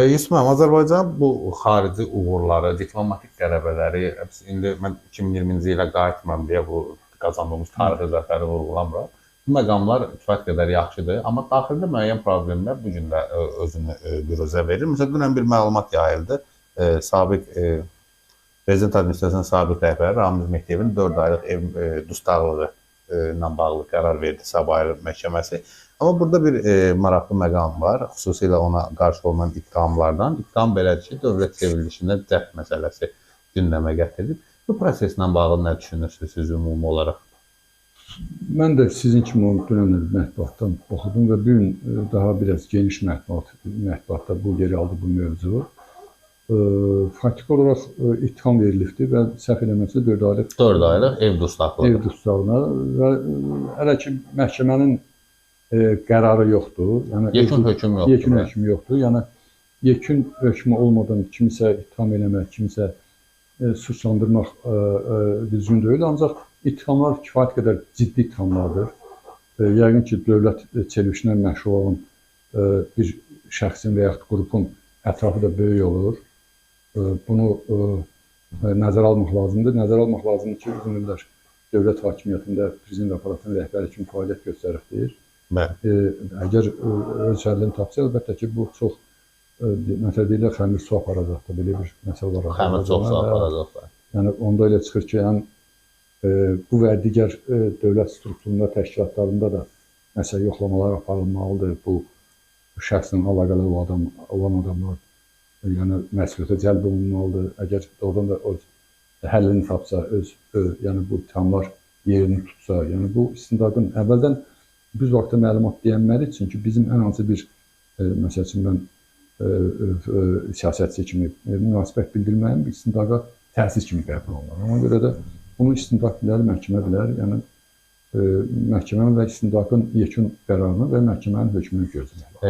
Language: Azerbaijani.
Yusif müəllim, Azərbaycan bu xarici uğurları, diplomatik qələbələri, biz indi mən 2020-ci ilə qayıtmıram deyə bu qazandığımız tarixi zəfəri vurğulamıram. Bu məqamlar kifayət qədər yaxşıdır, amma daxildə müəyyən problemlər bu gün də özünü büruzə verir. Məsələn, dünən bir məlumat yayıldı. Sabiq Prezident Administrasiyasının sabiq rəhbəri Ramiz Mehdiyevin 4 aylıq ev dustaqlığı ilə bağlı qərar verdi Sabahlı məhkəməsi. Amma burada bir maraqlı məqam var, xüsusilə ona qarşı olunan ittihamlardan. İttiham belədir ki, dövlət çevrilişində cəhd məsələsi gündəmə gətirilib. Bu proseslə bağlı nə düşünürsünüz siz ümumi olaraq? Mən də sizin kimi onu dünən də mətbuatdan oxudum və bu gün daha biraz geniş mətbuatda bu yer aldı bu mövzu. Faktiki olaraq ittiham verilibdir və səhv eləmirəmsə 4 aylıq 4 aylıq ev dustaqlığı. Ev dustaqlığına və hələ ki məhkəmənin qərarı yoxdur. Yəni yekun hökm yoxdur. Yekun hökm yoxdur. Yəni yekun hökmü olmadan kimisə ittiham eləmək, kimisə suçlandırmaq düzgün deyil. Ancaq ittihamlar kifayət qədər ciddi ittihamlardır. Yəqin ki, dövlət çevrilişinə məşğul olan bir şəxsin və yaxud qrupun ətrafı da böyük olur. Bunu nəzərə almaq lazımdır. Nəzərə almaq lazımdır ki, uzun illər dövlət hakimiyyətində prezident aparatının rəhbəri kimi fəaliyyət göstəribdir. Əgər öz həllini tapsa, əlbəttə ki, bu çox, məsələ deyirlər, xəmir su aparacaqdır. Belə bir məsələ var. Xəmir çox su aparacaqdır. Yəni, onda elə çıxır ki, həm bu və digər dövlət strukturunda, təşkilatlarında da məsələ yoxlamalar aparılmalıdır. Bu şəxslə əlaqəli olan adamlar, yəni məsuliyyətə cəlb olunmalıdır. Əgər doğrudan da öz həllini tapsa, yəni bu ittihamlar yerini tutsa, yəni bu istintaqın əvvəldən biz vaxtda məlumat deyənməli, çünki bizim ən hansı bir, məsəl üçün mən siyasətçi kimi münasibət bildirməyim istintaqa təsir kimi qəbul olunur. Ona görə də bunu istintaq bilər, məhkəmə bilər, yəni məhkəmə və istintaqın yekun qərarını və məhkəmənin hökmünü gözləmək.